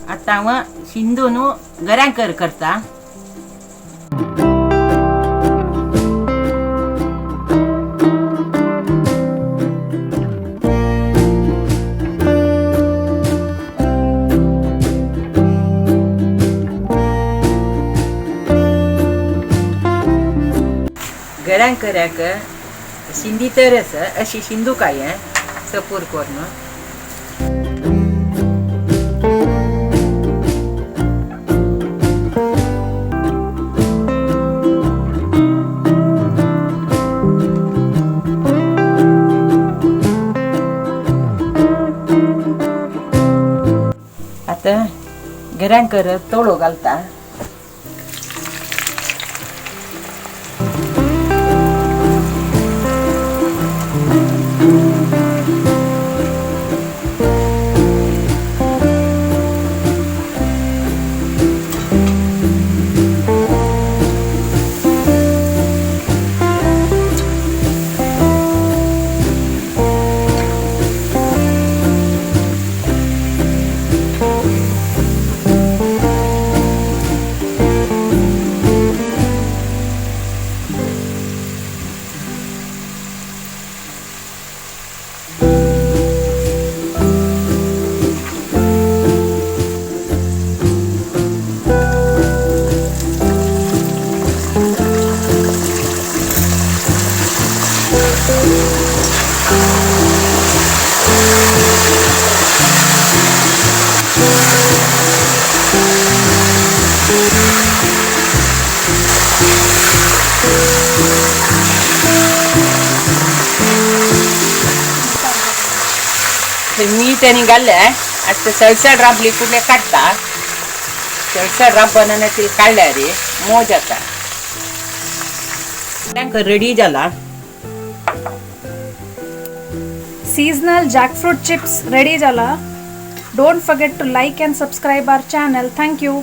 आतां हांव शिंदू न्हू घरांकर करता. घरांकराक शिंदी तर आसा अशी शिंदू काय सपूर करून. आता घरांकर तोळो घालता. मी त्यांनी घातले आता सळसळ राबली कुठले काढता. सळसळ राब बनवण्यातील काढल्या रे मोज आता तांकां रेडी जाला. सीजनल जॅकफ्रूट चिप्स रेडी जाला. Don't forget to like and subscribe our channel. Thank you.